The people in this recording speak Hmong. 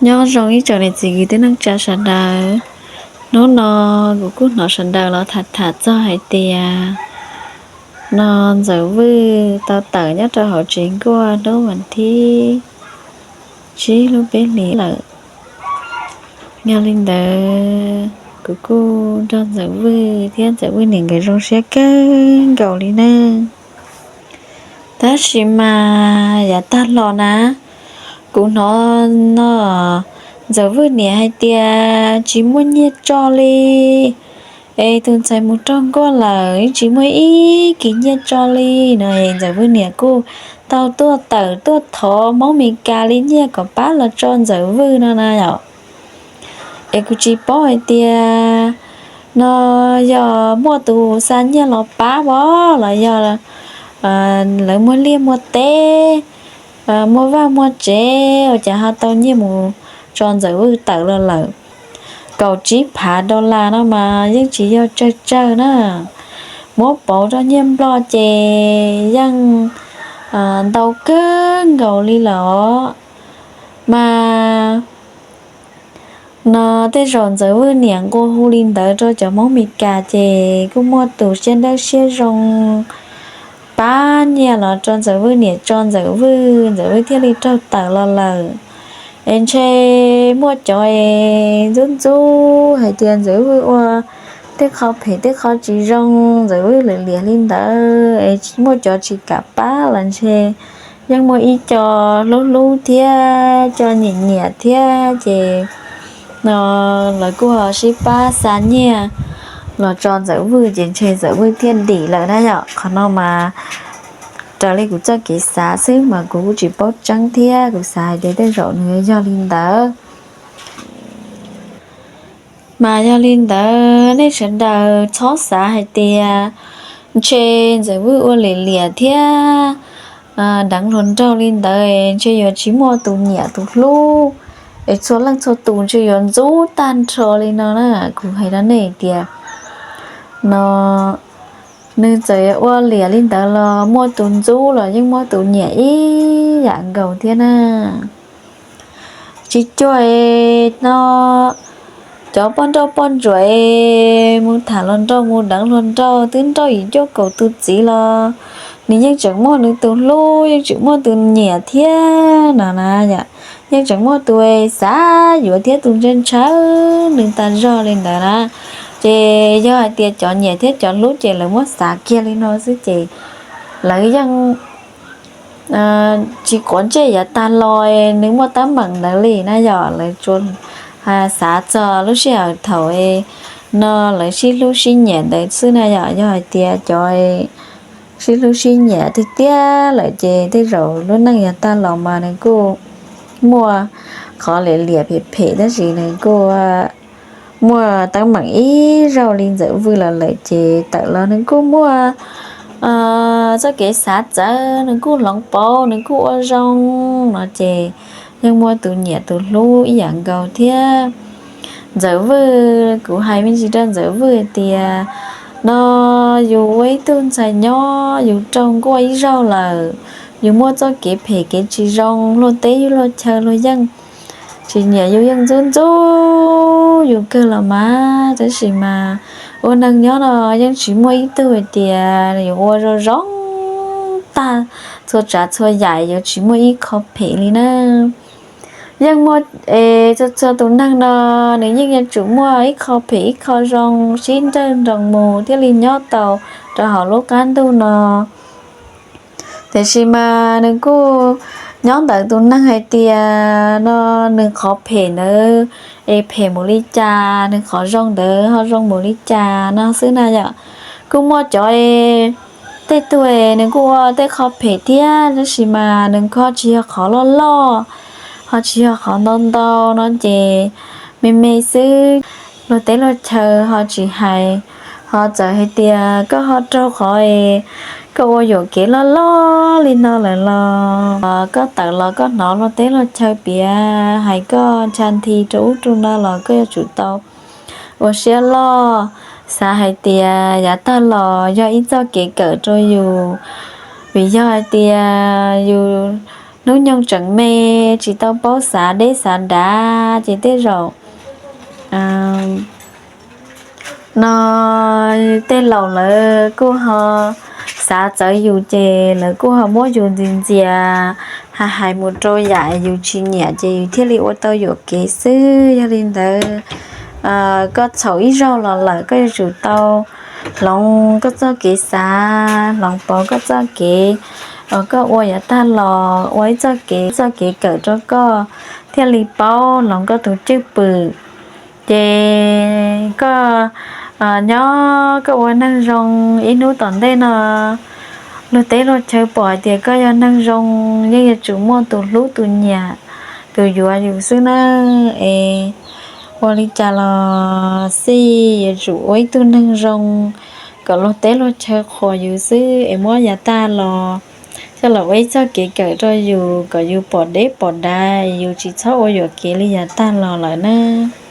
Nyob zoo ib tsoom niam txiv kwv tij neej tsa sawv daws. Hnub no kuv kuj hnov sawv daws los tham tham txog hais tias no Ntxawm Vwj tau tawm nyob rau hauv tsev nkuaj hnub vas thib tsib lub peb hlis lawm. Yog li ntawd kuv kuj nrog Ntxawm Vwj thiab Ntxawm Vwj niam nkawd zoo siab kawg nkaus li ne. Tab sis mas yav tag los na, kuv hnov no Ntxawm Vwj niam hais tias tsis muaj nyiaj tso li, es tus ntxhais mus raug nkuaj lawm tsis muaj ib kis nyiaj tso li no. Ntxawm Vwj niam kuj tau tuaj tawm tuaj thov Hmoob Mes Kas li nyiaj kom pab los tso Ntxawm Vwj no na yom. Es kuv tsis paub hais tias no yog muaj tus xa nyiaj los pab pov los yog lawv muag liaj muag teb, muag vaj muag tsev ua cas ho tau nyiaj mus tso Ntxawm Vwj tawm los lawm. Kaum tsib phav dollar no mas yeej tsis yog tsawg tsawg na. Muab pauv rau nyiaj Nplog ces yeej ntau kawg nkaus li lawm os. Mas no tej zaum Ntxawm Vwj niam nqua hu li ntawd rau cov Hmoob Mes Kas ces kuj muaj tus siab dawb siab zoo pab nyiaj los rau Ntxawm Vwj niam tso Ntxawm Vwj, Ntxawm Vwj thiaj li raug tawm los lawm. Es ntshe muaj cov es ntxub ntxub hais tias Ntxawm Vwj ua tej qho phem tej qho tsis zoo, Ntxawm Vwj lwm liam li ntawd es muaj cov tsis kam pab los ntshe yeej muaj ib co hlub hlub thiab co nyiam nyiam thiab ces no lawv kuj ho sib pab xa nyiaj los tso Ntxawm Vwj ces ntshe Ntxawm Vwj thiaj dim lawm na yom. Qhov no mas raws li kuv txoj kev xav xwb mas kuv kuj tsis paub tseeb thiab kuv xav hais tias tej zaum nws yog li ntawd. Mas yog li ntawd nej sawv daws txhob xav hais tias ntshe Ntxawm Vwj ua lwm liam thiab deev hluas nraug li ntawd ntshe yuav tsis muaj tus nyiam tus hlub, es txhua leej txhua tus ntshe yuav ntxub tag nrho li no na. Kuv hais rau nej tias no nws txawm yuav ua liam li ntawd los muaj tus ntxub los yeej muaj tus nyiam ib yam nkaus thiab na. Tsis cuag no cov poj nrauj poj ntsuam mus tham hluas nraug mus deev hluas nraug twb nrauj yim cuaj kaum tus txiv los nws yeej tseem muaj nws tus hlub yeej tseem muaj tus nyiam thiab no na. Yeej tseem muaj tus xav yuav thiab tus ntshaw ntshaw nws tas zog li ntawd na. Ces yog hais tias cov nyiam thiab cov hlub ces lawv muab xav kiag li no xwb ces lawv yeej tsis quav ntsej yav tag los nws muaj teeb meem ntawd li na yom. Lawv tsuas xav txog lub sij hawm thaum no lawv sib hlub sib nyiam ntawd xwb na yom. Yog hais tias cov sib hlub sib nyiam tiag tiag lawm ces tej zaum lub neej yav tag los mas nws kuj muaj qhov liam liam phem phem tab sis nws kuj muaj teeb meem ib zaug li Ntxawm Vwj los lawm ces tawm los nws kuj muaj txoj kev xav txawv, nws kuj hloov pauv, nws kuj ua zoo no ces yeej muaj tus nyiam tus hlub ib yam nkaus thiab. Ntxawm Vwj, kuv hais me ntsis rau Ntxawm Vwj tias no yus ua ib tug ntxhais nyob yus raug nkuaj ib zaug lawm, yus muaj txoj kev phem kev tsis zoo, luag teb yus luag chaw luag yeej tsis nyiam yus, yeej ntxub ntxub yus kawg los mas. Tab sis mas ua neeg nyob no yeej tsis muaj ib tug hais tias yuav ua zoo zoo tag txhua tsav txhua yam yuav tsis muaj ib qho phem li na. Yeej muaj, txhua txhua tus neeg no nws yeej yuav tsum muaj ib qho phem ib qho zoo sib nrawj nroos mus thiaj li nyob tau rau hauv lub qab ntuj no. Tiam sis mas nws kuj nyob ntawm tus neeg hais tias no nws qhov phem ntawd es phem mus li cas, nws qhov zoo ntawd ho zoo mus li cas no xwb na yom. Kuj muaj cov tej tug nws kuj ua tej qho phem thiab tab sis mas nws ho tsis yog qhov loj loj, ho tsis yog qhov ntau ntau no ces me me xwb. Luag teb luag chaw ho tsis hais, ho txawm hais tias koj ho raug qhov koj ua yuam kev loj loj li no lawm los koj tawm los koj hnov luag teb luag chaw piav hais koj ncha nthi rau ub rau no los koj yuav tsum tau ua siab loj, xav hais tias yav tag los yog ib txoj kev kawm rau yus. Vim yog hais tias yus hnub nyoog tseem me, tsis tau paub xav deb xav dav ces tej zaum no tej laus lawv kuj ho xav txawv yus ces lawv kuj ho muab yus ntxias ntxias, hais hais mus rau yam yus tsis nyiam ces yus thiaj li ua tau yuam kev xwb. Yog li ntawd koj txhaum ib zaug los lawm koj yuav tsum tau hloov koj txoj kev xav, hloov pauv koj txoj kev uas koj ua yav tag los, ua ib txoj kev, txoj kev kawm rau koj thiaj li paub hloov koj tus cwj pwm. Ces koj nyob koj ua neeg zoo ib hnub tom ntej no, luag teb luag chaw pom hais tias koj yog neeg zoo, yeej yuav tsum muaj tus hlub tus nyiam, tus yuav yus xwb nawb. Es ua li cas los xij yuav tsum ua ib tug neeg zoo kom luag teb luag chaw qhuas yus xwb, es muab yav tag los coj los ua ib txoj kev kawm rau yus kom yus pom deb pom dav, yus tsis txhob ua yuam kev li yav tag los lawm nawb.